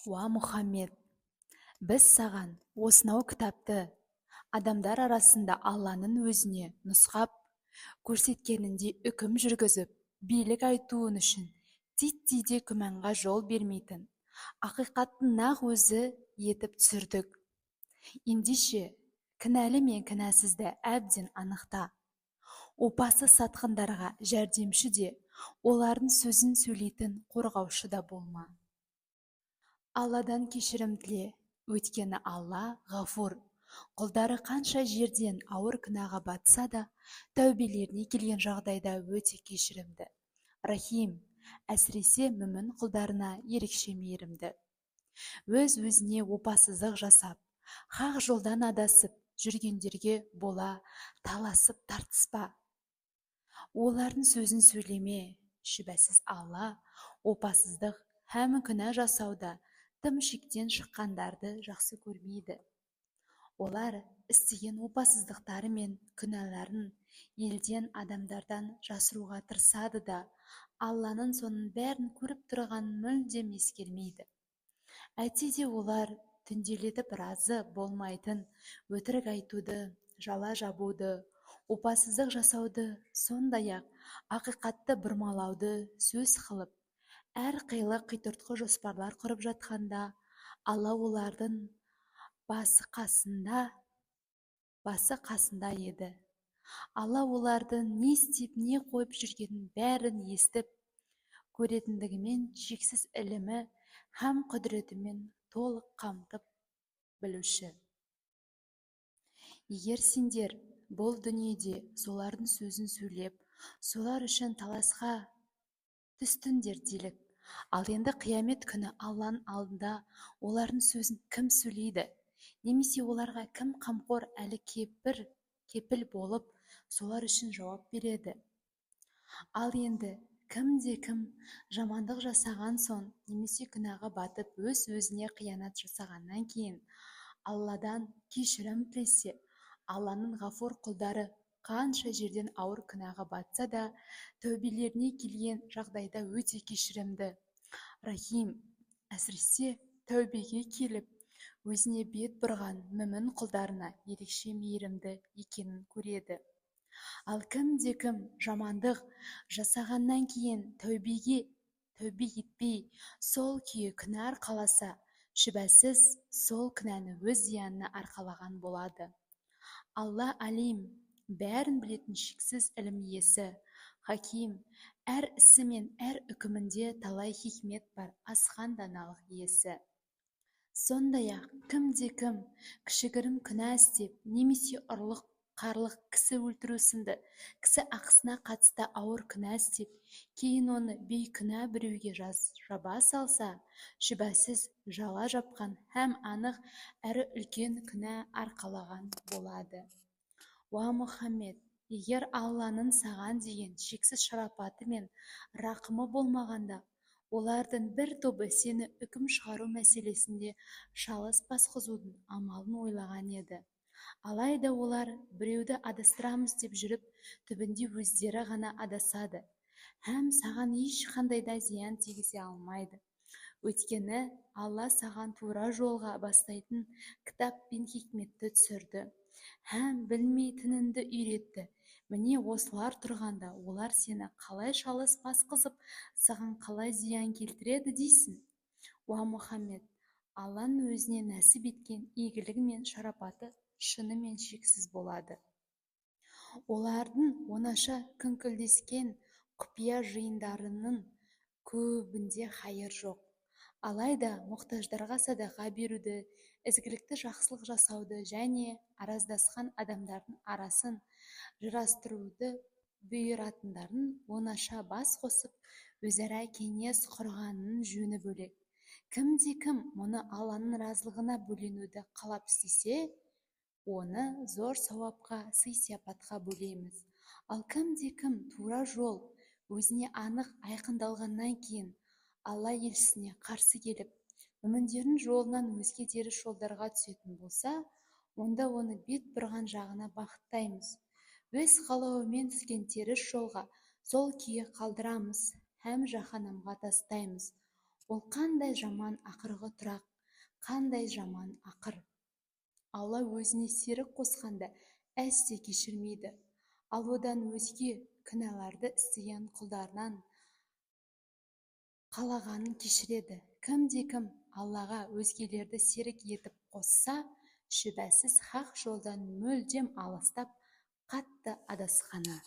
Уа Мұхаммед, біз саған осынау кітапты адамдар арасында Алланың өзіне нұсқап көрсеткеніндей үкім жүргізіп, билік айтуың үшін титтей де күмәнға жол бермейтін ақиқаттың нақ өзі етіп түсірдік. Ендеше, кінәлі мен кінәсізді әбден анықта. Опасыз сатқындарға жәрдемші де, олардың сөзін сөйлейтін қорғаушы да болма. Алладан кешірім тіле, өйткені Алла ғафур, құлдары қанша жерден ауыр күнәға батса да, тәубелеріне келген жағдайда өте кешірімді. Рахим, әсіресе мүмін құлдарына ерекше мейірімді. Өз-өзіне опасыздық жасап, хақ жолдан адасып жүргендерге бола таласып тартыспа. Олардың сөзін сөйлеме, шүбәсіз Алла опасыздық һәм күнә жасауда тым шектен шыққандарды жақсы көрмейді. Олар істеген опасыздықтары мен күнәларын елден, адамдардан жасыруға тырысады да, Алланың соның бәрін көріп тұрғанын мүлдем ескермейді. Әйтсе де олар түнделетіп разы болмайтын өтірік айтуды, жала жабуды, опасыздық жасауды, сондай-ақ ақиқатты бұрмалауды сөз қылып, әр қилы қитұрқы жоспарлар құрып жатқанда, Алла олардың басы-қасында еді. Алла олардың не істеп, не қойып жүргенін бәрін естіп, көретіндігімен, шексіз ілімі һәм құдіретімен толық қамтып білуші. Егер сендер бұл дүниеде солардың сөзін сөйлеп, солар үшін таласқа түстіңдер делік, ал енді қиямет күні Алланың алдында олардың сөзін кім сөйлейді, немесе оларға кім қамқор әлі кепіл болып, солар үшін жауап береді? Ал енді кімде-кім жамандық жасаған соң немесе күнәға батып өз-өзіне қиянат жасағаннан кейін Алладан кешірім тілесе, Алланың ғафур құлдары қанша жерден ауыр күнәға батса да, тәубелеріне келген жағдайда өте кешірімді. Рахим, әсіресе тәубеге келіп, өзіне бет бұрған мүмін құлдарына ерекше мейірімді екенін көреді. Ал кімде-кім жамандық жасағаннан кейін тәубе етпей, сол күйі күнә арқаласа, шүбәсіз сол күнәні өз зиянына арқалаған болады. Алла алим, бәрін білетін шексіз ілім иесі, хаким, әр ісі мен әр үкімінде талай хикмет бар асқан даналық иесі. Сондай-ақ кімде-кім кішігірім күнә істеп, немесе ұрлық, қарлық, кісі өлтіру сынды кісі ақысына қатысты ауыр күнә істеп, кейін оны бейкүнә біреуге жаба салса, шүбәсіз жала жапқан һәм анық әрі үлкен күнә арқалаған болады. Уа Мұхаммед, егер Алланың саған деген шексіз шарапаты мен рақымы болмағанда, олардың бір тобы сені үкім шығару мәселесінде шалыс басқызудың амалын ойлаған еді. Алайда олар біреуді адастырамыз деп жүріп, түбінде өздері ғана адасады һәм саған ешқандай да зиян тигізе алмайды. Өйткені Алла саған тура жолға бастайтын кітап пен хикметті түсірді һәм білмейтініңді үйретті. Міне осылар тұрғанда олар сені қалай шалыс басқызып, саған қалай зиян келтіреді дейсің? Уа Мұхаммед, Алланың өзіне нәсіп еткен игілігі мен шарапаты шынымен шексіз болады. Олардың оңаша күңкілдескен құпия жиындарының көбінде хайыр жоқ. Алайда мұқтаждарға садақа беруді, ізгілікті жақсылық жасауды және араздасқан адамдардың арасын жарастыруды бұйыратындардың оңаша бас қосып, өзара кеңес құрғанының жөні бөлек. Кімде-кім мұны Алланың разылығына бөленуді қалап істесе, оны зор сауапқа, сый-сияпатқа бөлейміз. Ал кімде-кім тура жол өзіне анық айқындалғаннан кейін Алла елшісіне қарсы келіп, мүміндердің жолынан өзге теріс жолдарға түсетін болса, онда оны бет бұрған жағына бағыттаймыз. Өз қалауымен түскен теріс жолға сол күйі қалдырамыз һәм жаһаннамға тастаймыз. Ол қандай жаман ақырғы тұрақ, қандай жаман ақыр! Алла өзіне серік қосқанды әсте кешірмейді, ал одан өзге күнәларды істеген құлдарынан қалағанын кешіреді. Кімде-кім Аллаға өзгелерді серік етіп қосса, шүбәсіз, хақ жолдан мүлдем алыстап, қатты адасқаны.